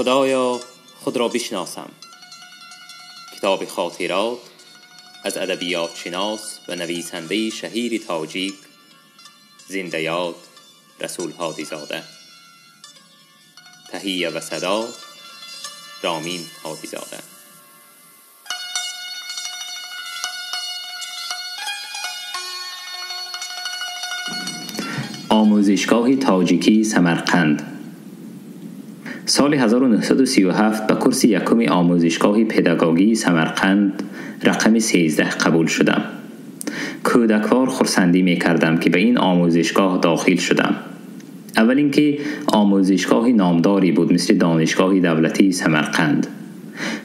خدایا خود را بشناسم. کتاب خاطرات از ادبیات شناس و نویسنده شهیر تاجیک زنده یاد رسول هادیزاده. تهیه و صدا رامین هادیزاده. آموزشگاه تاجیکی سمرقند. سال 1937 به کورس یکم آموزشگاه پداگوگی سمرقند رقم 13 قبول شدم. کودکوار خرسندی می کردم که به این آموزشگاه داخل شدم. اول اینکه آموزشگاه نامداری بود مثل دانشگاه دولتی سمرقند.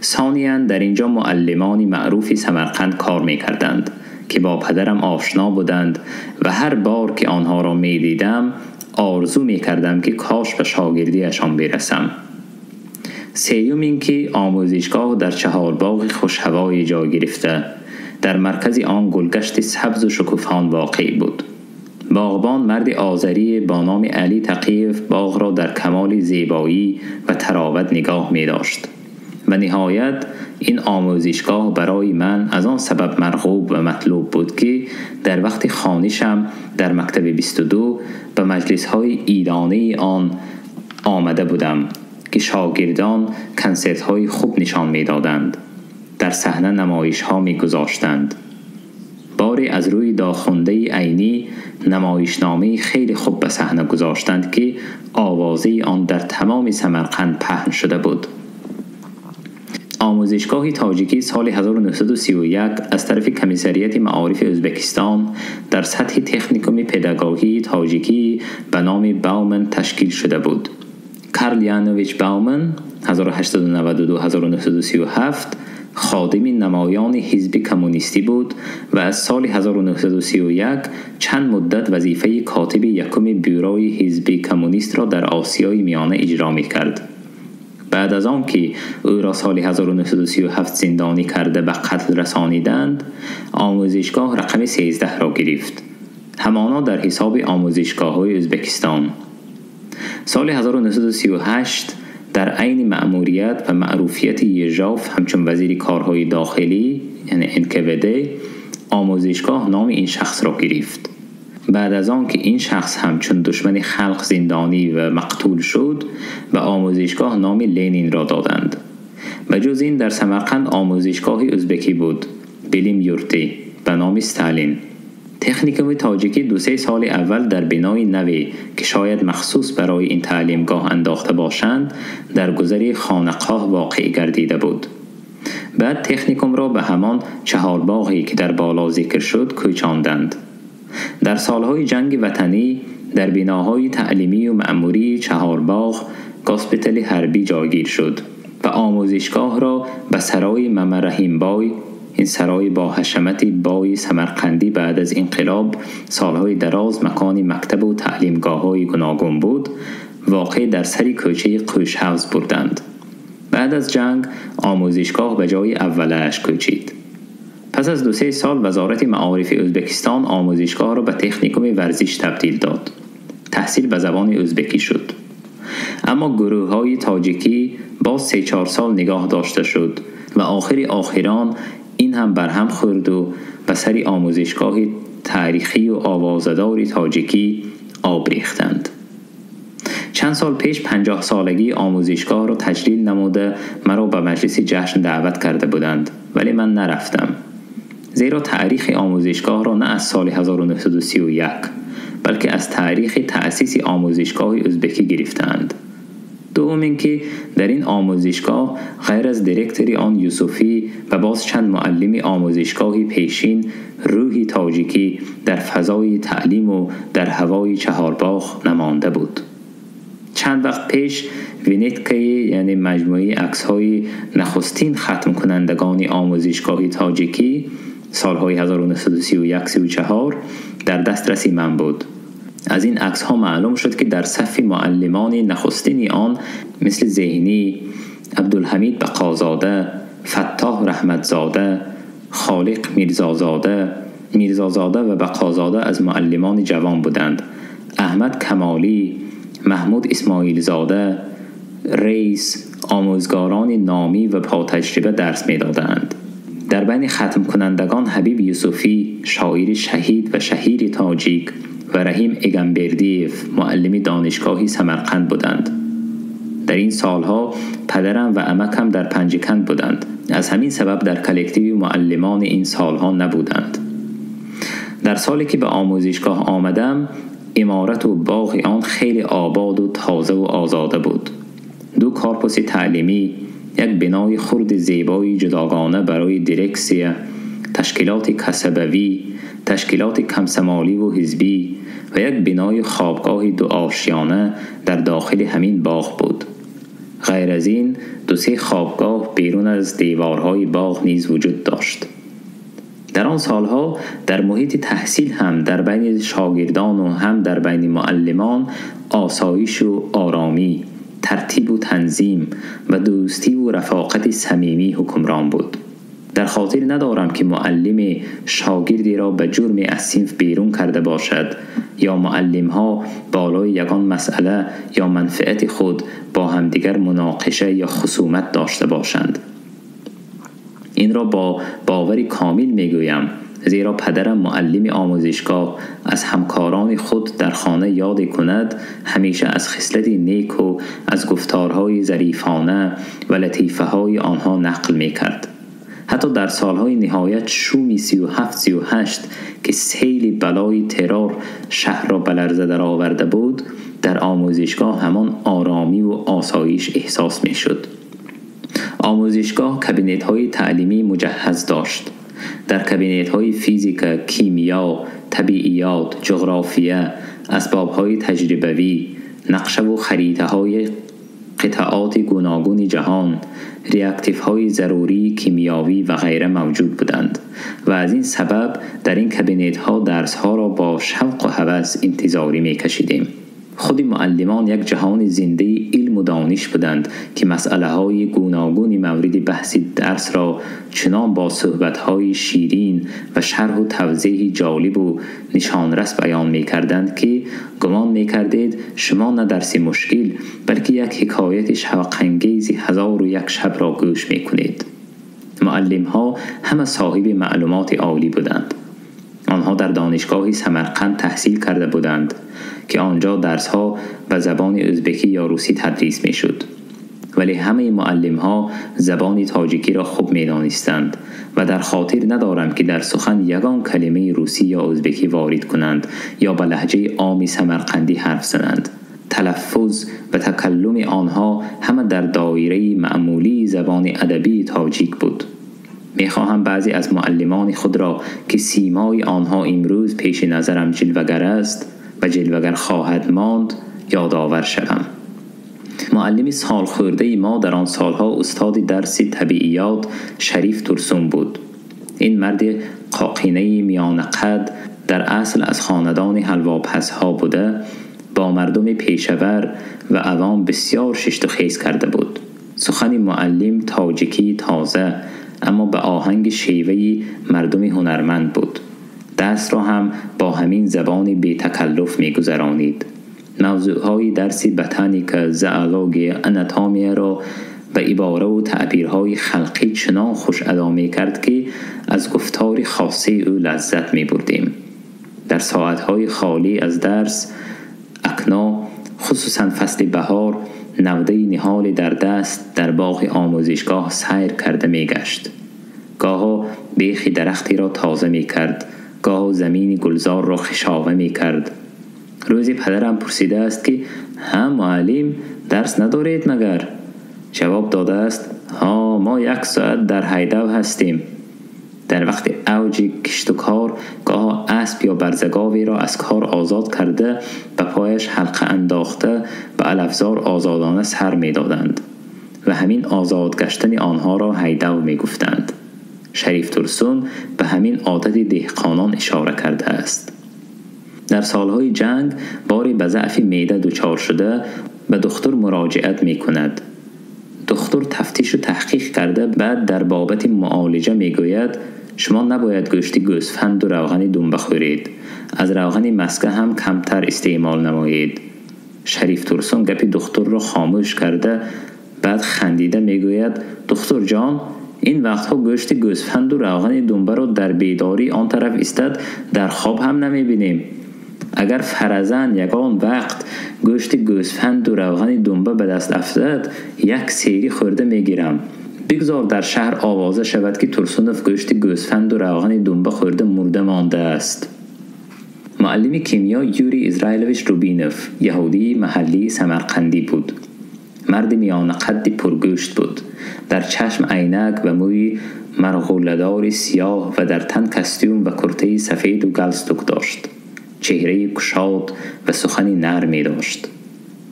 ثانیاً در اینجا معلمان معروف سمرقند کار می کردند که با پدرم آشنا بودند و هر بار که آنها را می دیدم آرزو می کردم که کاش به شاگردیشان برسم. سیوم اینکه آموزشگاه در چهارباغ خوشهوای جای گرفته، در مرکز آن گلگشت سبز و شکوفان واقع بود. باغبان مرد آذری با نام علی تقیف باغ را در کمال زیبایی و تراوت نگاه می داشت. و نهایت این آموزشگاه برای من از آن سبب مرغوب و مطلوب بود که در وقت خوانشم در مکتب 22 به مجلس‌های ایرانی آن آمده بودم که شاگردان کنسرت‌های خوب نشان می‌دادند، در صحنه نمایش‌ها می‌گذاشتند. باری از روی داخنده عینی نمایشنامه خیلی خوب به صحنه گذاشتند که آوازه آن در تمام سمرقند پهن شده بود. آموزشگاه تاجیکی سال 1931 از طرف کمیساریت معارف ازبکستان در سطح تکنیکوم پداگوژی تاجیکی به نام باومن تشکیل شده بود. کارل یانوویچ باومن 1892-1937 خادم نمایان حزب کمونیستی بود و از سال 1931 چند مدت وظیفه کاتب یکم بیوروی حزب کمونیست را در آسیای میانه اجرا می‌کرد. بعد از آن که او را سال 1937 زندانی کرده به قتل رسانیدند، آموزشگاه رقم 13 را گرفت، همانا در حساب آموزشگاه‌های ازبکستان. سال 1938 در عین مأموریت و معروفیت یژاف همچون وزیر کارهای داخلی یعنی NKVD، آموزشگاه نام این شخص را گرفت. بعد از آن که این شخص همچون دشمن خلق زندانی و مقتول شد، به آموزشگاه نام لنین را دادند. و جز این در سمرقند آموزشگاه ازبکی بود، بلیم یورتی، به نام ستالین. تکنیکوم تاجیکی 2-3 سال اول در بنای نوی که شاید مخصوص برای این تعلیمگاه انداخته باشند در گذر خانقاه واقع گردیده بود. بعد تکنیکوم را به همان چهارباغی که در بالا ذکر شد کوچاندند. در سالهای جنگ وطنی در بناهای تعلیمی و مأموری چهارباغ گاسپیتال حربی جایگیر شد و آموزشگاه را به سرای ممرحیم بای، این سرای با حشمت بای سمرقندی بعد از انقلاب سالهای دراز مکان مکتب و تعلیمگاه‌های گوناگون بود، واقع در سر کوچه قوشحوز بردند. بعد از جنگ آموزشگاه به جای اولش کوچید. پس از 2-3 سال وزارت معارف ازبکستان آموزشگاه را به تکنیکوم ورزش تبدیل داد. تحصیل به زبان ازبکی شد. اما گروه‌های تاجیکی باز 3-4 سال نگاه داشته شد و آخر آخران این هم برهم خورد و به سر آموزشگاه تاریخی و آوازدار تاجیکی آب ریختند. چند سال پیش 50 سالگی آموزشگاه را تجلیل نموده مرا به مجلس جشن دعوت کرده بودند، ولی من نرفتم، زیرا تاریخ آموزشگاه را نه از سال 1931 بلکه از تاریخ تأسیس آموزشگاه ازبکی گرفتند. دوم اینکه در این آموزشگاه غیر از دیرکتوری آن یوسفی و باز چند معلم آموزشگاه پیشین، روحی تاجیکی در فضای تعلیم و در هوای چهارباغ نمانده بود. چند وقت پیش وینتکه، یعنی مجموعه عکس‌های نخستین ختم کنندگان آموزشگاه تاجیکی سالهای 1931-34 در دسترسی من بود. از این عکس ها معلوم شد که در صف معلمان نخستین آن مثل ذهنی، عبدالحمید بقازاده، فتاح رحمتزاده، خالق میرزازاده، میرزازاده و بقازاده از معلمان جوان بودند. احمد کمالی، محمود اسماعیل زاده، رئیس، омӯзгорони номӣ ва потаҷриба дарс медоданд. Дар байни хатмкунандагон Ҳабиб Юсуфӣ, шоири шаҳид ва шаҳири тоҷик, ва Раҳим Эгамбердиев, муаллими донишгоҳи Самарқанд буданд. Дар ин солҳо падарам ва амакам дар Панҷакент буданд. Аз ҳамин сабаб дар коллективи муаллимони ин солҳо набуданд. Дар соле ки ба омӯзишгоҳ омадам, иморату боғи он хеле ободу тозаву озода буд. Ду корпуси таълимӣ, як бинои хурди зебои ҷудогона барои дирексия, ташкилоти касабавӣ, ташкилоти комсомоливу ҳизбӣ ва як бинои хобгоҳи дуошиёна дар дохили ҳамин боғ буд. Ғайр аз ин, ду-се хобгоҳ берун аз деворҳои боғ низ вуҷуд дошт. Дар он солҳо дар муҳити таҳсил ҳам дар байни шогирдону ҳам дар байни муаллимон осоишу оромӣ, тартибу танзим ва дӯстиву рафоқати самимӣ ҳукмрон буд. Дар хотир надорам ки муаллиме шогирдеро ба ҷурме аз синф берун карда бошад ё муаллимҳо болои ягон масъала ё манфиати худ бо ҳамдигар муноқиша ё хусумат дошта бошанд. Инро бо бовари комил мегӯям, зеро падарам муаллими омӯзишгоҳ аз ҳамкорони худ дар хона ёде кунад, ҳамеша аз хислати неку аз гуфторҳои зарифона ва латифаҳои онҳо нақл мекард. Ҳатто дар солҳои ниҳоят шуми 37-38 ки сейли балои террор шаҳрро ба ларза дароварда буд, дар омӯзишгоҳ ҳамон оромиву осоиш эҳсос мешуд. Омӯзишгоҳ кабинетҳои таълимӣ муҷаҳҳаз дошт. Дар кабинетҳои физика, кимиё, табииёт, ҷуғрофия, асбобҳои таҷрибавӣ, нақшаву харитаҳои қитъаоти гуногуни ҷаҳон, реактивҳои зарурии кимиёвӣ ва ғайра мавҷуд буданд ва аз ин сабаб дар ин кабинетҳо дарсҳоро бо шавқу ҳавас интизорӣ мекашидем. Худи муаллимон як ҷаҳони зиндаи илму дониш буданд, ки масъалаҳои гуногуни мавриди баҳси дарсро чунон бо суҳбатҳои ширин ва шарҳу тавзеҳи ҷолибу нишонрас баён мекарданд, ки гумон мекардед шумо на дарси мушкил, балки як ҳикояти шавқангези 1001 шабро гӯш мекунед. Муаллимҳо ҳама соҳиби маълумоти олӣ буданд. Онҳо дар донишгоҳи Самарқанд таҳсил карда буданд, ки онҷо дарсҳо ба забони ӯзбекӣ ё русӣ тадрис мешуд. Вале ҳамаи муаллимҳо забони тоҷикиро хуб медонистанд ва дар хотир надорам, ки дар сухан ягон калимаи русӣ ё ӯзбекӣ ворид кунанд ё ба лаҳҷаи оми самарқандӣ ҳарф зананд. Талаффуз ва такаллуми онҳо ҳама дар доираи маъмулии забони адабии тоҷик буд. Мехоҳам баъзе аз муаллимони худро, ки симои онҳо имрӯз пеши назарам ҷилвагар аст ва ҷилвагар хоҳад монд, ёдовар шавам. Муаллими солхӯрдаи мо дар он солҳо устоди дарси табииёт Шариф Турсун буд. Ин марди қоқинаи миёнақад дар асл аз хонадони ҳалвопазҳо буда, бо мардуми пешавар ва авом бисёр шишту хез карда буд. Сухани муаллим тоҷикии тоза, аммо ба оҳанги шеваи мардуми ҳунарманд буд. Дарсро ҳам бо ҳамин забони бетакаллуф мегузаронид. Мавзӯъҳои дарси ботаника, зоология, анатомияро ба ибораву таъбирҳои халқӣ чунон хуш адо мекард, ки аз гуфтори хосаи ӯ лаззат мебурдем. Дар соатҳои холӣ аз дарс, акно, хусусан фасли баҳор, навдаи ниҳоле дар даст дар боғи омӯзишгоҳ сайр карда мегашт. Гоҳо бехи дарахтеро тоза мекард, гоҳо замини гулзорро хишова мекард. Рӯзе падарам пурсидааст, ки ҳа, муаллим, дарс надоред магар? Ҷавоб додааст: ҳа, мо як соат дар ҳайдав ҳастем. Дар вақти авҷи кишту кор гоҳо асп ё барзаговеро аз кор озод карда, ба пояш ҳалқа андохта, ба алафзор озодона сар медоданд ва ҳамин озод гаштани онҳоро ҳайдав мегуфтанд. Шариф Турсун ба ҳамин одати деҳқонон ишора кардааст. Дар солҳои ҷанг боре ба заъфи меъда дучор шуда, ба духтур муроҷиат мекунад. Духтур тафтишу таҳқиқ карда, баъд дар бобати муолиҷа мегӯяд: шумо набояд гӯшти гӯсфанду равғани думба хӯред, аз равғани маска ҳам камтар истеъмол намоед. Шариф Турсун гапи духтурро хомӯш карда, بعد خندیده میگوید دختر جان، این وقتها گوشت گوسفند و روغن دنبه را در بیداری آن طرف ایستد در خواب هم نمیبینیم. اگر فرزن یگان وقت گوشت گوسفند و روغن دنبه به دست افتد یک سیری خورده میگیرم. بگذار در شهر آوازه شود که ترسونوف گوشت گوسفند و روغن دنبه خورده مرده مانده است. معلم کیمیا یوری اسرائیلویچ روبینوف یهودی محلی سمرقندی بود. مرد میان قد پرگوشت بود. در چشم عینک و موی مرغوله‌دار سیاه و در تن کاستیوم و کرته سفید و گلستوک داشت. چهره گشاد و سخنی نرمی داشت.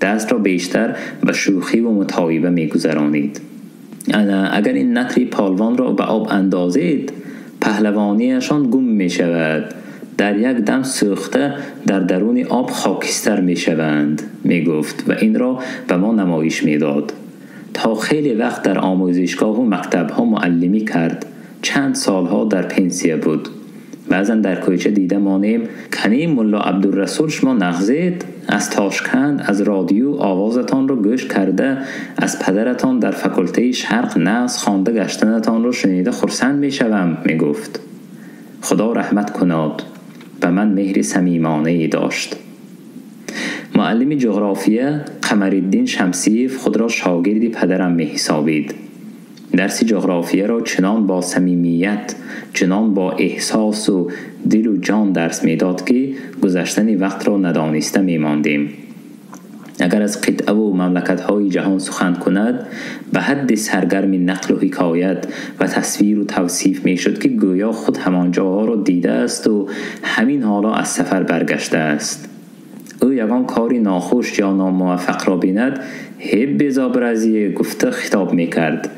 دست را بیشتر به شوخی و مطایبه می‌گذرانید. اگر این نطری پالوان را به آب اندازید پهلوانیشان گم می شود. در یک دم سوخته در درون آب خاکستر می شوند، می گفت و این را به ما نمایش می داد. تا خیلی وقت در آموزشگاه و مکتبها معلمی کرد. چند سالها در پنسیه بود. بعضا در کوچه دیده مانیم کنی ملا عبدالرسول شما نغزید، از تاشکند از رادیو آوازتان رو گوش کرده، از پدرتان در فکلته شرق نغز خوانده گشتنتان رو شنیده خرسند می شوم، می گفت. خدا رحمت کناد و من مهر صمیمانه ای داشت. معلم جغرافیه قمرالدین شمسیف خود را شاگرد پدرم می حسابید. درس جغرافیه را چنان با صمیمیت، چنان با احساس و دل و جان درس میداد که گذشتن وقت را ندانسته میماندیم. اگر از قطعه و مملکت‌های جهان سخن کند به حد سرگرم نقل و حکایت و تصویر و توصیف میشد که گویا خود همان جاها را دیده است و همین حالا از سفر برگشته است. او یگان کاری ناخوش یا ناموفق را بیند هب زابرزیه گفته خطاب میکرد.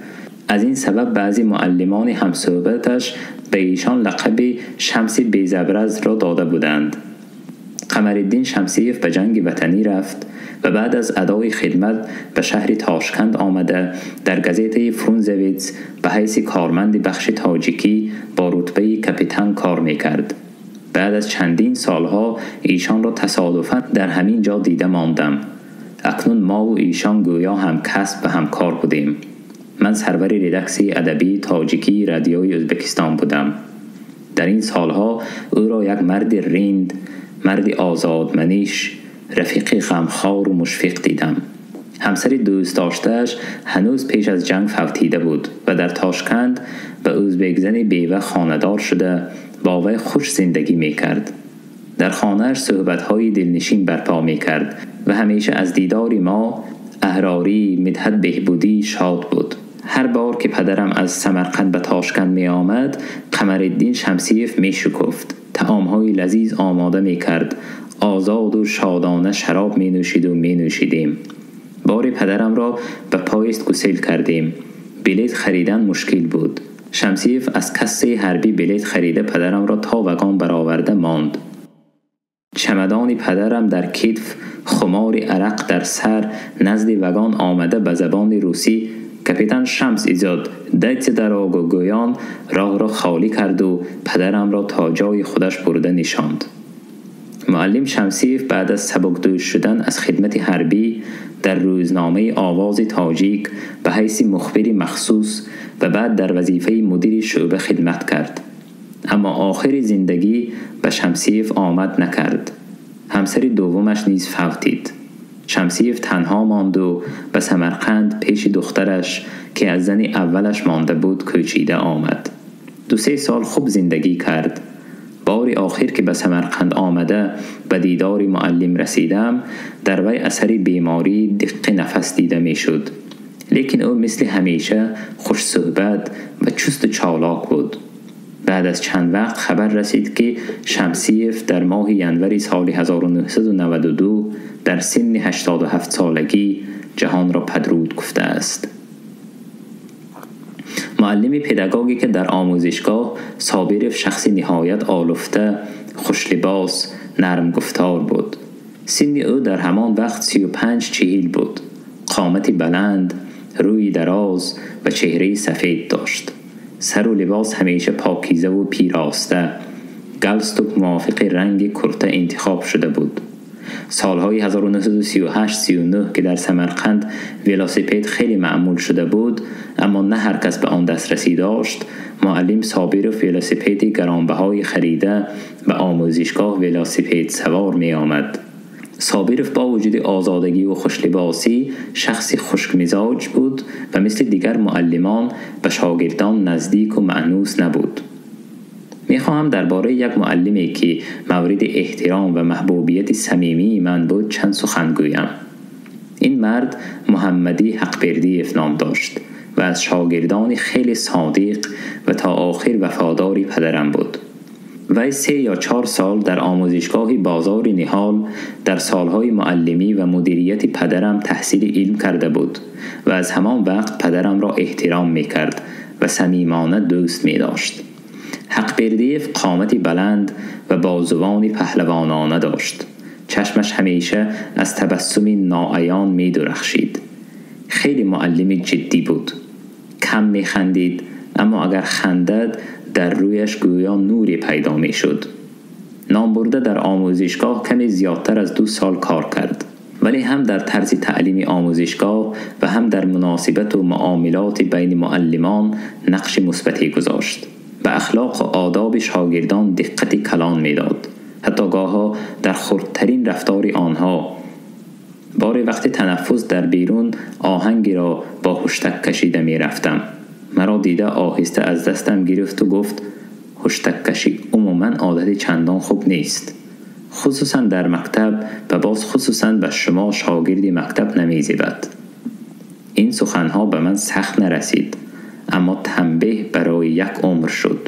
از این سبب بعضی معلمان همصحبتش به ایشان لقب شمس بیزبرز را داده بودند. قمرالدین شمسیف به جنگ وطنی رفت و بعد از ادای خدمت به شهر تاشکند آمده در گزیته فرونزویتس به حیث کارمند بخش تاجیکی با رتبه کاپیتان کار میکرد. بعد از چندین سالها ایشان را تصادفاً در همین جا دیده ماندم. اکنون ما و ایشان گویا هم کسب و همکار بودیم. من سرور رداکسی ادبی تاجیکی رادیوی ازبکستان بودم. در این سالها او را یک مرد ریند، مرد آزادمنیش، رفیق غمخوار و مشفق دیدم. همسر دوست داشته‌اش هنوز پیش از جنگ فوتیده بود و در تاشکند به ازبک زن بیوه خانه‌دار شده با وی خوش زندگی میکرد. در خانه‌اش صحبت‌های دلنشین برپا میکرد و همیشه از دیدار ما احراری مدحت بهبودی شاد بود. هر بار که پدرم از سمرقند به تاشکند می آمد قمرالدین شمسیف می شکفت. طعامهای لذیذ آماده می کرد. آزاد و شادانه شراب می نوشید و می نوشیدیم. باری پدرم را به پایست گسیل کردیم. بلیت خریدن مشکل بود. شمسیف از کسه حربی بلیت خریده پدرم را تا وگان برآورده ماند. چمدان پدرم در کتف، خمار عرق در سر، نزد وگان آمده به زبان روسی کاپیتان شمس ایجاد دایت دراگ و گویان راه را خالی کرد و پدرم را تا جای خودش برده نشاند. معلم شمسیف بعد از سبکدوش شدن از خدمت حربی در روزنامه آواز تاجیک به حیث مخبر مخصوص و بعد در وظیفه مدیر شعبه خدمت کرد. اما آخر زندگی به شمسیف آمد نکرد. همسر دومش نیز فوتید. شمسیف تنها ماند و به سمرقند پیش دخترش که از زن اولش مانده بود کوچیده آمد. 2-3 سال خوب زندگی کرد. باری آخر که به سمرقند آمده به دیدار معلم رسیدم در وی اثر بیماری دق نفس دیده می شد. لیکن او مثل همیشه خوش صحبت و چست و چالاک بود. بعد از چند وقت خبر رسید که شمسیف در ماه ینور سال 1992 در سن 87 سالگی جهان را پدرود گفته است. معلم پداگوگی که در آموزشگاه صابرف شخص نهایت آلفته، خوشلباس، نرم گفتار بود. سن او در همان وقت 35-40 بود. قامت بلند، روی دراز و چهره سفید داشت. سر و لباس همیشه پاکیزه و پیراسته. گلستوک موافق رنگ کرته انتخاب شده بود. Солҳои 1938-39 ки дар Самарқанд велосипед хеле маъмул шуда буд, аммо на ҳар кас ба он дастрасӣ дошт, муаллим Собиров велосипеди гаронбаҳои харида ба омӯзишгоҳ велосипед савор меомад. Собиров бо вуҷуди озодагӣ ва хушлибосӣ шахси хушкмизоҷ буд ва мисли дигар муаллимон ба шогирдон наздик ва маънус набуд. Мехоҳам дар бораи як муаллиме ки мавриди эҳтиром ва маҳбубияти самимии ман буд чанд сухан гӯям. Ин мард Муҳаммадӣ Ҳақбердиев ном дошт ва аз шогирдони хеле содиқ ва то охир вафодори падарам буд. Вай 3 ё 4 сол дар омӯзишгоҳи бозори Ниҳол дар солҳои муаллимӣ ва мудирияти падарам таҳсили илм карда буд ва аз ҳамон вақт падарамро эҳтиром мекард ва самимона дӯст медошт. Ҳақбердиев қомати баланд ва бозувони паҳлавонона дошт. Чашмаш ҳамеша аз табассуми ноаён медурахшид. Хеле муаллими ҷиддӣ буд. Кам механдид, аммо агар хандад дар рӯяш гӯё нуре пайдо мешуд. Номбурда дар омӯзишгоҳ каме зиёдтар аз 2 сол кор кард, вале ҳам дар тарзи таълими омӯзишгоҳ ва ҳам дар муносибат ва муомилоти байни муаллимон нақши мусбате гузошт. Ба ахлоқ ва одоби шогирдон диққати калон медод, ҳатто гоҳо дар хурдтарин рафтори онҳо. Боре вақти танаффус дар берун оҳангеро бо ҳуштак кашида мерафтам. Маро дида оҳиста аз дастам гирифт ва гуфт: ҳуштаккашӣ умуман одати чандон хуб нест, хусусан дар мактаб ва боз хусусан ба шумо шогирди мактаб намезебад. Ин суханҳо ба ман сахт нарасид, аммо танбеҳ барои як умр шуд.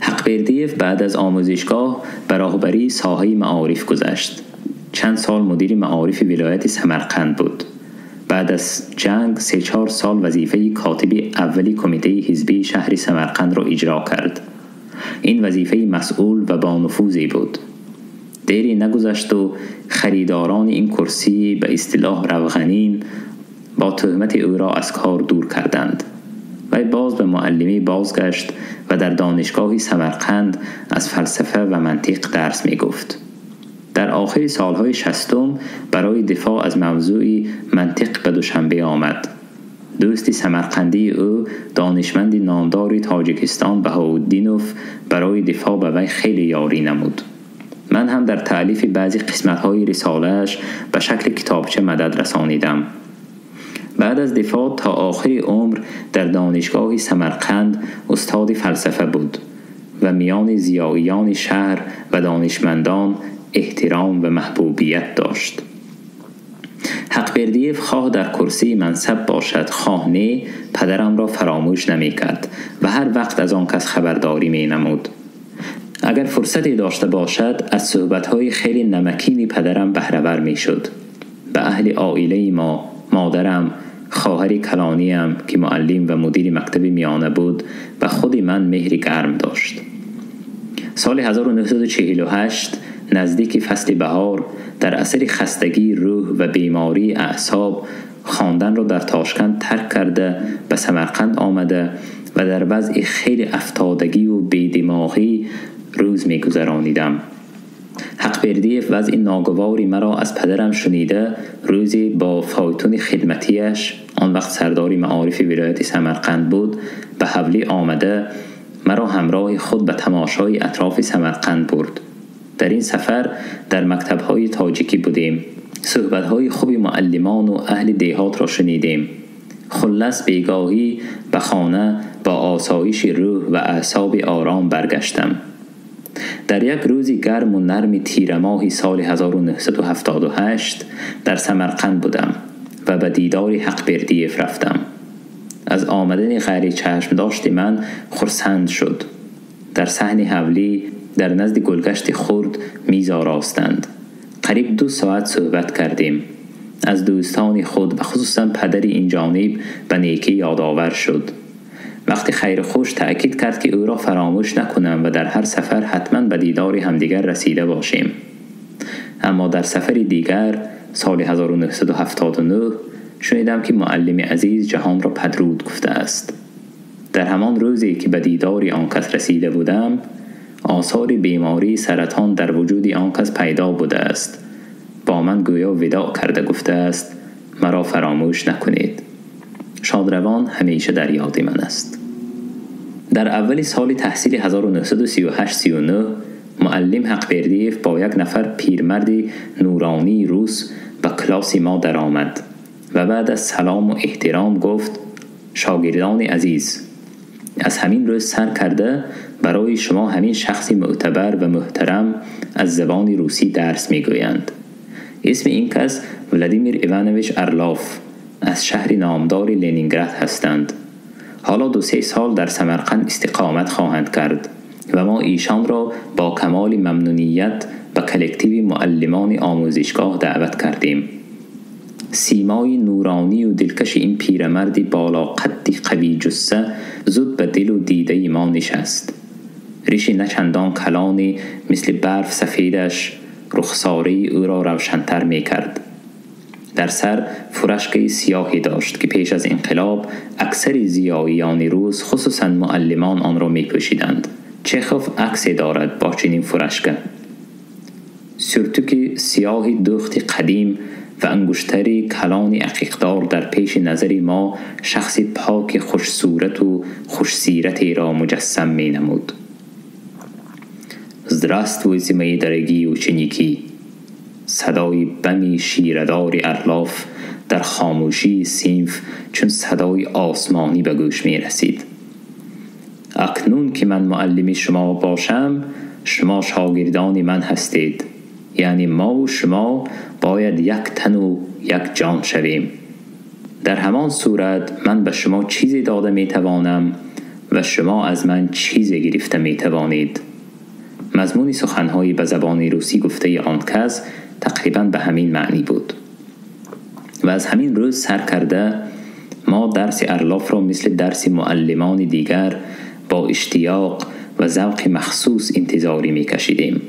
Ҳақбердиев баъд аз омӯзишгоҳ ба роҳбарии соҳаи маориф гузашт. Чанд сол мудири маорифи вилояти Самарқанд буд. Баъд аз ҷанг 3-4 сол вазифаи котиби аввали кумитаи ҳизбии шаҳри Самарқандро иҷро кард. Ин вазифаи масъул ва бонуфузе буд. Дере нагузашту харидорони ин курсӣ ба истилоҳ равғанин бо туҳмати ӯро аз кор дур карданд. Вай боз ба муаллимӣ бозгашт ва дар донишгоҳи Самарқанд аз фалсафа ва мантиқ дарс мегуфт. Дар охири солҳои 60 барои дифоъ аз мавзӯи мантиқ ба Душанбе омад. Дӯсти самарқандии ӯ, донишманди номдори Тоҷикистон Баҳоуддинов, барои дифоъ ба вай хеле ёрӣ намуд. Ман ҳам дар таълифи баъзе қисматҳои рисолааш ба шакли китобча мадад расонидам. Баъд аз дифоъ то охири умр дар донишгоҳи Самарқанд устоди фалсафа буд ва миёни зиёиёни шаҳр ва донишмандон эҳтиром ва маҳбубият дошт. Ҳақбердиев хоҳ дар курсии мансаб бошад, хоҳ не, падарамро фаромӯш намекард ва ҳар вақт аз он кас хабардорӣ менамуд. Агар фурсате дошта бошад, аз суҳбатҳои хеле намакини падарам баҳравар мешуд. Ба аҳли оилаи мо, модарам, хоҳари калониям ки муаллим ва мудири мактаби миёна буд, ба худи ман меҳри гарм дошт. Соли 1948 наздики фасли баҳор дар асари хастагии рӯҳ ва бемории аъсоб хонданро дар Тошканд тарк карда ба Самарқанд омада ва дар вазъи хеле афтодагӣ ва бедимоғӣ рӯз мегузаронидам. Ҳақбердиев вазъи ногувори маро аз падарам шунида, рӯзе бо фойтуни хидматиаш, он вақт сардори маорифи вилояти Самарқанд буд, ба ҳавлӣ омада маро ҳамроҳи худ ба тамошои атрофи Самарқанд бурд. Дар ин сафар дар мактабҳои тоҷикӣ будем. Суҳбатҳои хуби муаллимону аҳли деҳотро шунидем. Хуллас бегоҳӣ ба хона бо осоиши рӯҳ ва аъсоби ором баргаштам. Дар як рӯзи гарму нарми тирамоҳи соли 1978 дар Самарқанд будам ва ба дидори Ҳақбердиев рафтам. Аз омадани ғайричашмдошти ман хурсанд шуд. Дар саҳни ҳавлӣ дар назди гулгашти хурд миз оростанд. Қариб 2 соат суҳбат кардем. Аз дӯстони худ ва хусусан падари ин ҷониб ба некӣ ёдовар шуд. Вақти хайрхуш таъкид кард, ки ӯро фаромӯш накунам ва дар ҳар сафар ҳатман ба дидори ҳамдигар расида бошем. Аммо дар сафари дигар соли 1979 шунидам, ки муаллими азиз ҷаҳонро падруд гуфтааст. Дар ҳамон рӯзе ки ба дидори он кас расида будам, осори бемории саратон дар вуҷуди он кас пайдо будааст با من گویا وداع کرده گفته است مرا فراموش نکنید. شادروان همیشه در یاد من است. در اول سال تحصیل 1938-39 معلم حق‌بردیف با یک نفر پیرمرد نورانی روس به کلاس ما درآمد و بعد از سلام و احترام گفت شاگردان عزیز، از همین روز سر کرده برای شما همین شخصی معتبر و محترم از زبان روسی درس میگویند. اسم این کس ولادیمیر ایوانویچ ارلاف از شهر نامدار لنینگراد هستند. حالا 2-3 سال در سمرقند استقامت خواهند کرد و ما ایشان را با کمال ممنونیت به کلکتیو معلمان آموزشگاه دعوت کردیم. سیمای نورانی و دلکش این پیرمرد بالا قدی قوی جثه زود به دل و دیده ما نشست. ریش نچندان کلانی مثل برف سفیدش رخساره او را روشنتر می کرد. در سر فرشک سیاهی داشت که پیش از انقلاب اکثر زیاییان روس خصوصا معلمان آن را می پوشیدند. چخوف عکسی دارد با چنین فرشکه. سرتوک سیاه دوخت قدیم و انگشتری کلان عقیقدار در پیش نظر ما شخص پاک خوش صورت و خوش سیرتی را مجسم می نمود. Здравствуйте, мои дорогие ученики. صدای بمی شیردار ارلاف در خاموشی صنف چون صدای آسمانی به گوش می رسید. اکنون که من معلم شما باشم، شما شاگردان من هستید. یعنی ما و شما باید یک تن و یک جان شویم. در همان صورت من به شما چیزی داده می توانم و شما از من چیزی گرفته می توانید. مضمون سخنهایی به زبان روسی گفته آن کس تقریبا به همین معنی بود. و از همین روز سر کرده ما درس ارلاف را مثل درس معلمان دیگر با اشتیاق و ذوق مخصوص انتظاری می کشیدیم.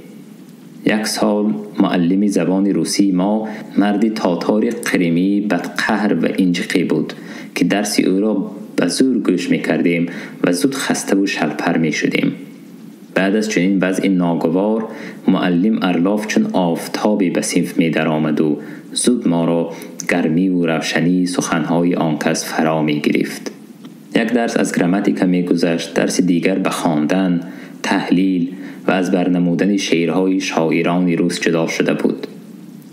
یک سال معلم زبان روسی ما مرد تاتار قریمی بدقهر و انجقی بود که درس او را به زور گوش می کردیم و زود خسته و شلپر می شدیم. بعد از چنین وضع ناگوار معلم ارلاف چون آفتابی به صنف می در آمد و زود ما را گرمی و روشنی سخنهای آن کس فرا می گرفت. یک درس از گراماتیکا می گذشت، درس دیگر به خواندن، تحلیل و از برنمودن شعرهای شاعران روس جدا شده بود.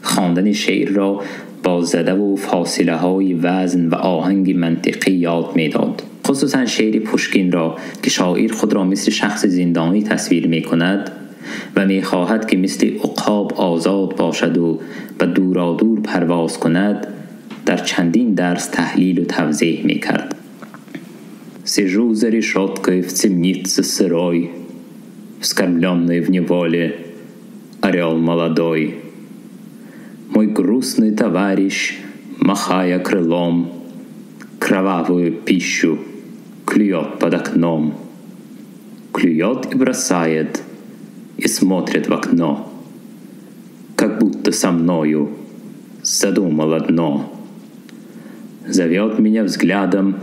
خواندن شعر را با زده و فاصله های وزن و آهنگ منطقی یاد می داد. خصوصا شعر پوشکین را که شاعر خود را مثل شخص زندانی تصویر می کند و می خواهد که مثل عقاب آزاد باشد و به دورادور پرواز کند، در چندین درس تحلیل و توضیح می کرد. Сижу за решеткой в темнице сырой, вскормленный в неволе орел молодой. Мой грустный товарищ, махая крылом, кровавую пищу клюет под окном. Клюет и бросает, и смотрит в окно, как будто со мною задумал одно. Зовет меня взглядом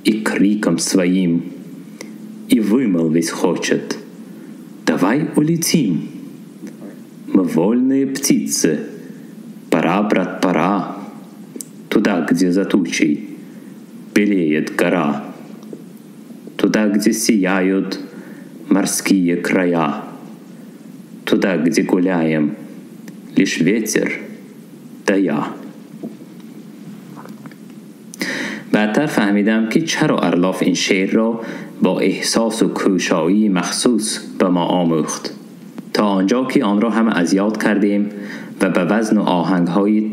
и криком своим, и вымолвить хочет: давай улетим. Мы вольные птицы, пора, брат, пора, туда, где за тучей белеет гора, туда, где сияют морские края, туда, где гуляем, лишь ветер да я. بعدتر فهمیدم که چرا ارلاف این شعر را با احساس و کوشایی مخصوص به ما آموخت، تا آنجا که آن را هم از یاد کردیم و به وزن و آهنگ‌های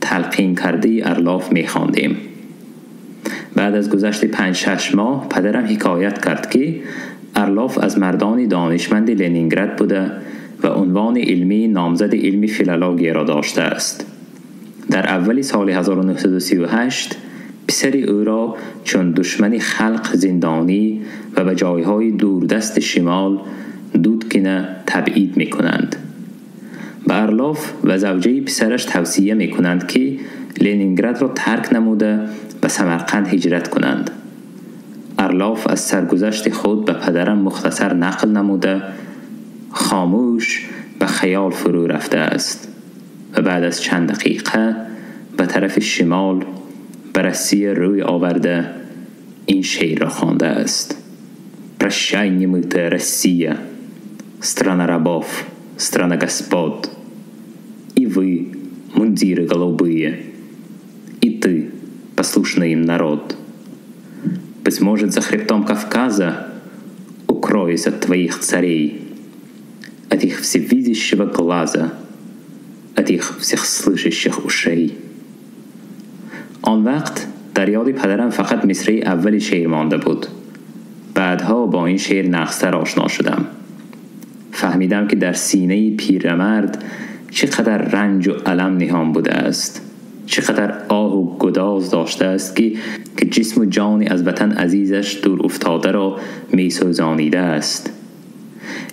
تلقین کرده ارلاف می‌خواندیم. بعد از گذشت 5-6 ماه پدرم حکایت کرد که ارلاف از مردان دانشمند لنینگراد بوده و عنوان علمی نامزد علم فیلولوژی را داشته است. در اول سال 1938 پسر او را چون دشمن خلق زندانی و به جایهای دوردست شمال دودکنه تبعید می کنند. به ارلاف و زوجه پسرش توصیه می کنند که لنینگراد را ترک نموده به سمرقند هجرت کنند. ارلاف از سرگذشت خود به پدرم مختصر نقل نموده خاموش به خیال فرو رفته است. و بعد از چند دقیقه به طرف شمال به روسیه روی آورده این شعر را خوانده است: Прощай, немытая Россия, страна рабов, страна господ, и вы, мундиры голубые, и ты, послушный им народ. Быть может, за хребтом Кавказа укроюсь от твоих царей, от их всевидящего глаза, от их всех слышащих ушей. آن وقت در یاد پدرم فقط مصرع اول شعر مانده بود. بعدها با این شعر نقصتر آشنا شدم. فهمیدم که در سینه پیرمرد چقدر رنج و الم نهان بوده است، چقدر آه و گداز داشته است که جسم و جانی از وطن عزیزش دور افتاده را میسوزانیده است.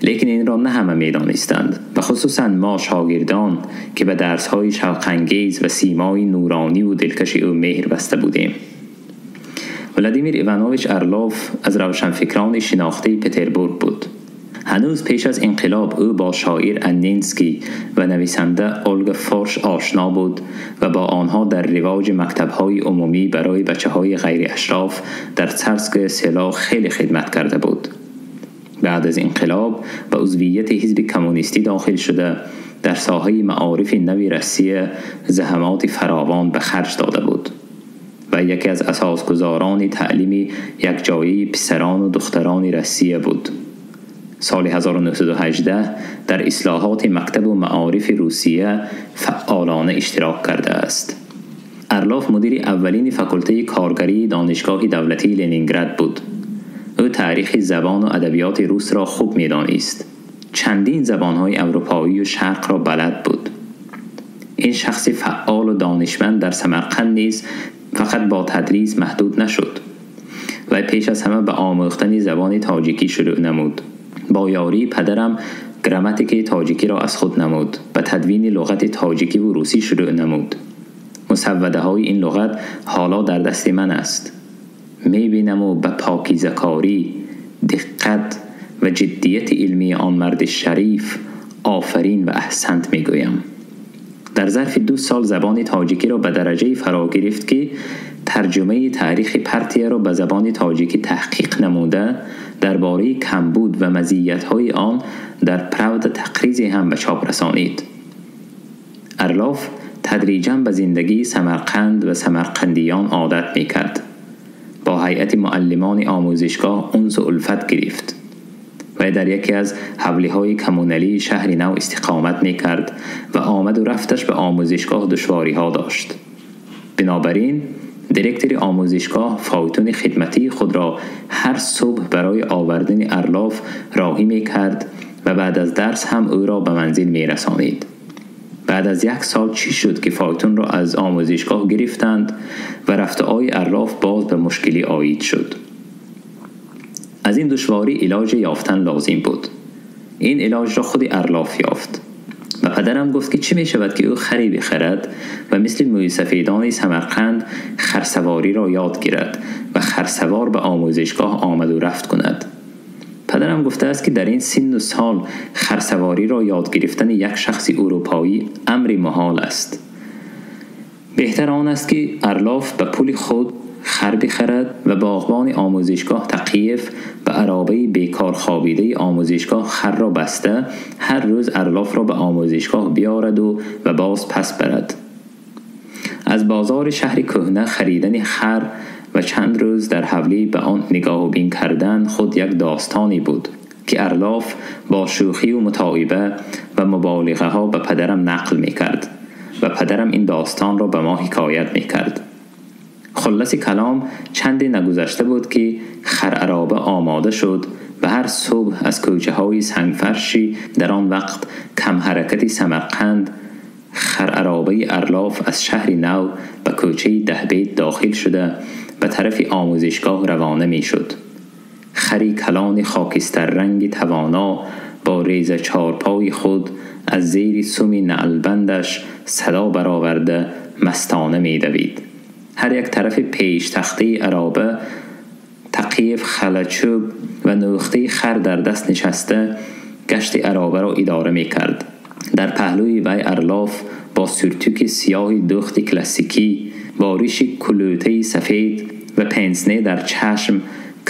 لیکن این را نه همه میدانستند و خصوصا ما شاگردان که به درس‌های شوق‌انگیز و سیمای نورانی و دلکش او مهر بسته بودیم. ولادیمیر ایوانوویچ ارلوف از روشنفکران شناخته پتربورگ بود. هنوز پیش از انقلاب او با شاعر انینسکی و نویسنده اولگا فورش آشنا بود و با آنها در رواج مکتب‌های عمومی برای بچه‌های غیر اشراف در تسارسک سلا خیلی خدمت کرده بود. بعد از انقلاب به عضویت حزب کمونیستی داخل شده در ساحه معارف نوی روسیه زحمات فراوان به خرج داده بود و یکی از اساسگذاران تعلیم یکجایی پسران و دختران روسیه بود. سال 1918 در اصلاحات مکتب و معارف روسیه فعالانه اشتراک کرده است. ارلوف مدیر اولین فاکولته کارگری دانشگاه دولتی لنینگراد بود. او تاریخ زبان و ادبیات روس را خوب می‌دانست. چندین زبان‌های اروپایی و شرق را بلد بود. این شخص فعال و دانشمند در سمرقند نیز فقط با تدریس محدود نشد و پیش از همه به آموختن زبان تاجیکی شروع نمود. با یاری پدرم گراماتیک تاجیکی را از خود نمود و تدوین لغت تاجیکی و روسی شروع نمود. مسوده های این لغت حالا در دست من است. میبینم و به پاکیزه‌کاری، دقت و جدیت علمی آن مرد شریف آفرین و احسنت میگویم. در ظرف 2 سال زبان تاجیکی را به درجه فرا گرفت که ترجمه تاریخ پرتیه را به زبان تاجیکی تحقیق نموده درباره کمبود و مزیت‌های آن در پراود تقریزی هم به چاپ رسانید. ارلوف تدریجاً به زندگی سمرقند و سمرقندیان عادت می‌کرد. با هیئت معلمان آموزشگاه انس و الفت گرفت و در یکی از حولی‌های کمونالی شهر نو استقامت می‌کرد و آمد و رفتش به آموزشگاه دشواری‌ها داشت. بنابراین دیرکتور آموزشگاه فایتون خدمتی خود را هر صبح برای آوردن ارلوف راهی می‌کرد و بعد از درس هم او را به منزل می‌رسانید. بعد از 1 سال چی شد که فایتون را از آموزشگاه گرفتند و رفته‌های ارلوف باز به مشکلی عاید شد. از این دشواری علاج یافتن لازم بود. این علاج را خود ارلوف یافت و پدرم گفت که چی می شود که او خری بخرد و مثل مویسفیدان سمرقند خرسواری را یاد گیرد و خرسوار به آموزشگاه آمد و رفت کند. پدرم گفته است که در این سن و سال خرسواری را یاد گرفتن یک شخص اروپایی امر محال است. بهتر آن است که ارلوف به پول خود خر بخرد و باغبان آموزشگاه تقیف به عرابه بیکار خوابیده آموزشگاه خر را بسته هر روز ارلوف را به آموزشگاه بیارد و باز پس برد. از بازار شهر کهنه خریدن خر و چند روز در حولی به آن نگاه و بین کردن خود یک داستانی بود که ارلوف با شوخی و متاعبه و مبالغه ها به پدرم نقل می کرد و پدرم این داستان را به ما حکایت می کرد. خلاص کلام چندی نگذشته بود که خر عرابه آماده شد و هر صبح از کوچه های سنگفرشی در آن وقت کم حرکتی سمرقند خر عرابه ارلوف از شهر نو به کوچه دهبیت داخل شده و طرف آموزشگاه روانه می شد. خری کلان خاکستر رنگ توانا با ریزه چارپای خود از زیر سومی نعلبندش صدا برآورده مستانه می دوید. هر یک طرف پیش تخته عرابه تقیف خلچوب و نوخته خر در دست نشسته گشت عرابه را اداره می کرد. Дар паҳлӯи вай Орлов бо сюртуки сиёҳи дӯхти классикӣ, бо риши кулӯтаи сафед ва пенсне дар чашм,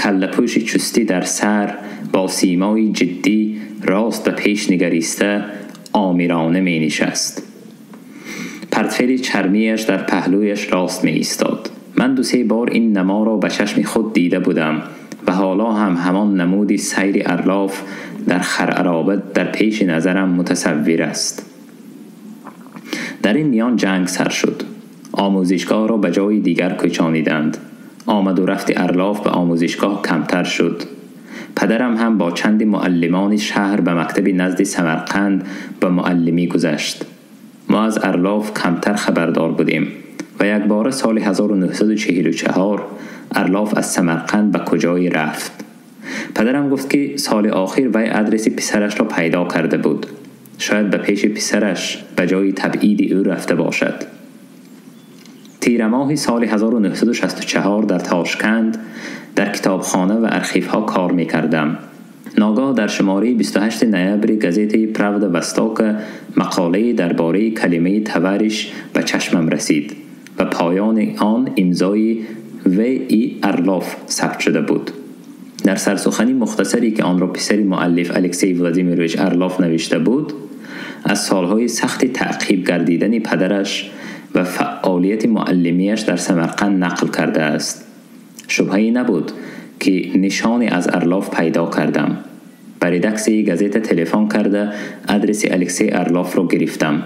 каллапӯши чустӣ дар сар, бо симои ҷиддӣ рост ба пеш нигариста омирона менишаст. Портфели чармияш дар паҳлӯяш рост меистод. Ман ду-се бор ин наморо ба чашми худ дида будам ва ҳоло ҳам ҳамон намуди сайри Орлов дар хар-ароба дар пеши назарам мутасаввир аст. Дар ин миён ҷанг сар шуд. Омӯзишгоҳро ба ҷои дигар кӯчониданд. Омаду рафти Орлов ба омӯзишгоҳ камтар шуд. Падарам ҳам бо чанди муаллимони шаҳр ба мактаби назди Самарқанд ба муаллимӣ гузашт. Мо аз Орлов камтар хабардор будем ва якбора соли 1944 Орлов аз Самарқанд ба куҷое рафт. Падарам гуфт, ки соли охир вай адреси писарашро пайдо карда буд. Шояд ба пеши писараш ба ҷои табъиди ӯ рафта бошад. Тирамоҳи соли 1964 дар Тошканд дар китобхона ва архивҳо кор мекардам. Ногоҳ дар шумораи 28 ноябри газетаи «Правда Востока» мақолае дар бораи калимаи товарищ ба чашмам расид ва поёни он имзои В. И. Орлов сабт шуда буд. Дар сарсухани мухтасаре, ки онро писари муаллиф Алексей Владимирович Орлов навишта буд, аз солҳои сахти таъқиб гардидани падараш ва фаъолияти муаллимияш дар Самарқанд нақл кардааст. Шубҳае набуд, ки нишоне аз Орлов пайдо кардам. Ба редаксияи газета телефон карда адреси Алексей Орловро гирифтам.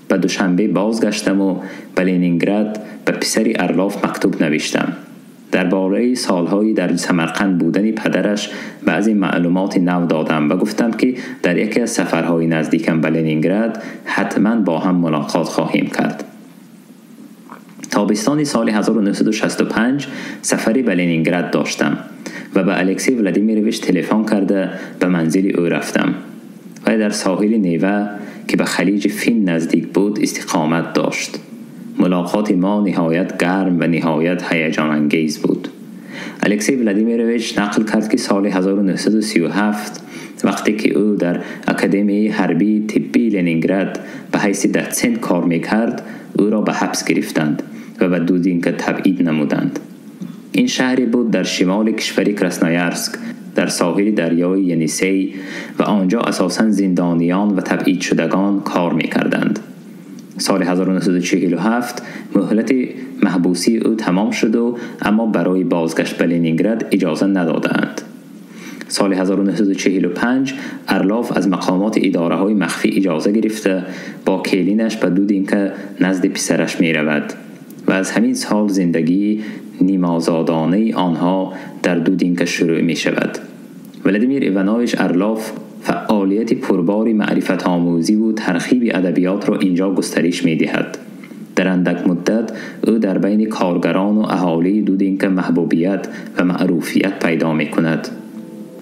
Ба Душанбе бозгаштаму ба Ленинград ба писари Орлов мактуб навиштам. Дар бораи солҳои дар Самарқанд будани падараш баъзе маълумоти нав додам ва гуфтам, ки дар яке аз сафарҳои наздикам ба Ленинград ҳатман бо ҳам мулоқот хоҳем кард. Тобистони соли 1965 сафаре ба Ленинград доштам ва ба Алексей Владимирович телефон карда ба манзили ӯ рафтам. Вай дар соҳили Нева, ки ба халиҷи Фин наздик буд, истиқомат дошт. Мулоқоти мо ниҳоят гарм ва ниҳоят ҳаяҷонангез буд. Алексей Владимирович нақл кард, ки соли 1937, вақте ки ӯ дар Академияи ҳарбии тиббии Ленинград ба ҳайси дотсент кор мекард, ӯро ба ҳабс гирифтанд ва ба Дудинка табъид намуданд. Ин шаҳре буд дар шимоли кишвари Красноярск, дар соҳили дарёи Енисей, ва онҷо асосан зиндониён ва табъидшудагон кор мекарданд. Соли 1947 муҳлати маҳбусии ӯ тамом шуду, аммо барои бозгашт ба Ленинград иҷоза надодаанд. Соли 1945 Орлов аз мақомоти идораҳои махфӣ иҷоза гирифта бо келинаш ба Дудинка назди писараш меравад ва аз ҳамин сол зиндагии нимозодонаи онҳо дар Дудинка шурӯъ мешавад. Владимир Иванович Орлов фаъолияти пурбори маърифатомӯзиву тархиби адабиётро инҷо густариш медиҳад. Дар андак муддат ӯ дар байни коргарону аҳолии Дудинка маҳбубият ва маъруфият пайдо мекунад.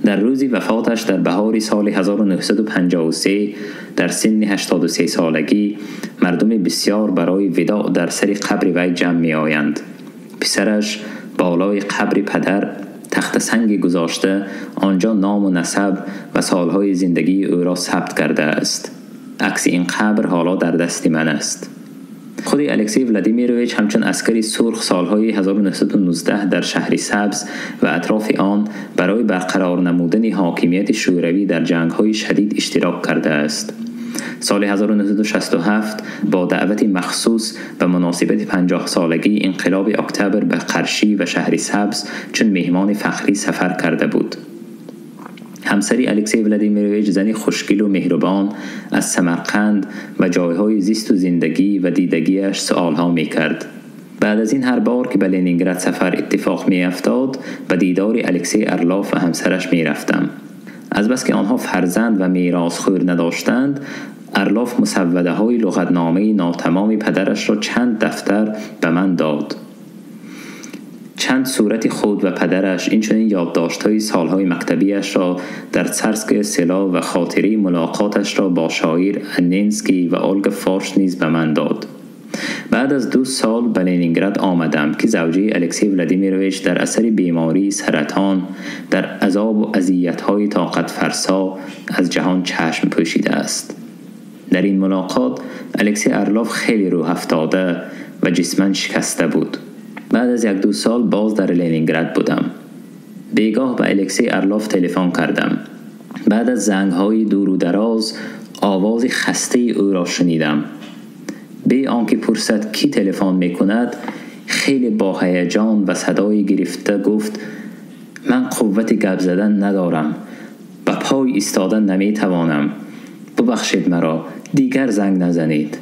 Дар рӯзи вафоташ дар баҳори соли 1953 дар синни 83 солагӣ мардуми бисёр барои видоъ дар сари қабри вай ҷамъ меоянд. Писараш болои қабри падар тахтасанге гузошта онҷо ному насаб ва солҳои зиндагии ӯро сабт кардааст. Акси ин қабр ҳоло дар дасти ман аст. Худи Алексей Владимирович ҳамчун аскари сурх солҳои 1919 дар шаҳри Сабз ва атрофи он барои барқарор намудани ҳокимияти шӯравӣ дар ҷангҳои шадид иштирок кардааст. Соли 1967 бо даъвати махсус ба муносибати 50-солагии инқилоби октябр ба Қаршӣ ва шаҳри Сабз чун меҳмони фахрӣ сафар карда буд. Ҳамсари Алексей Владимирович, зани хушгилу меҳрубон, аз Самарқанд ва ҷойҳои зисту зиндагӣ ва дидагиаш суолҳо мекард. Баъд аз ин ҳар бор ки ба Ленинград сафар иттифоқ меафтод, ба дидори Алексей Орлов ва ҳамсараш мерафтам. Азбаски онҳо фарзанд ва меросхӯр надоштанд, Орлов мусаввадаҳои луғатномаи нотамоми падарашро чанд дафтар ба ман дод. Чанд сурати худ ва падараш, инчунин ёддоштҳои солҳои мактабиашро дар Царское село ва хотираи мулоқоташро бо шоир Анненский ва Олга Форш низ ба ман дод. Баъд аз 2 сол ба Ленинград омадам, ки завҷаи Алексей Владимирович дар асари бемории саратон дар азобу азиятҳои тоқатфарсо аз ҷаҳон чашм пӯшидааст. در این ملاقات الکسی ارلاف خیلی روح افتاده و جسما شکسته بود. بعد از 1-2 سال باز در لنینگراد بودم. بیگاه به الکسی ارلاف تلفن کردم. بعد از زنگ‌های دور و دراز آواز خسته او را شنیدم. بی آنکه پرسد کی تلفن میکند، خیلی با هیجان و صدای گرفته گفت: من قوت گپ زدن ندارم، به پای ایستادن نمیتوانم، ببخشید مرا، دیگر زنگ نزنید.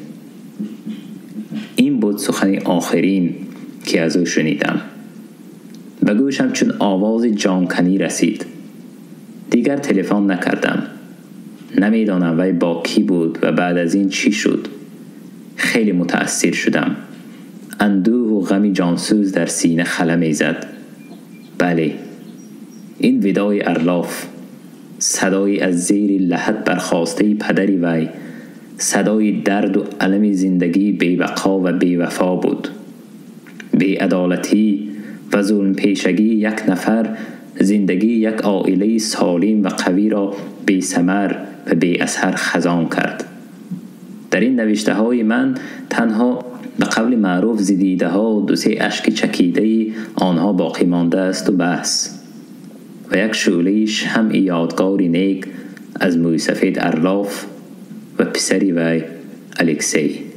این بود سخن آخرین که از او شنیدم. به گوشم چون آواز جانکنی رسید. دیگر تلفن نکردم. نمیدانم وی با کی بود و بعد از این چی شد. خیلی متأثر شدم. اندوه و غم جانسوز در سینه خلا میزد. بله، این ودای ارلاف، صدای از زیر لحد برخاسته پدری وی، صدای درد و الم زندگی بی‌بقا و بی‌وفا بود. بی‌عدالتی و ظلم پیشگی یک نفر زندگی یک عائله سالم و قوی را بی ثمر و بی اثر خزان کرد. در این نوشته های من تنها به قول معروف زدیده ها و 2-3 اشک چکیده آنها باقی مانده است و بس، و یک شعله شمع یادگاری نیک از موی سفید ارلاف و پسری وی الکسی.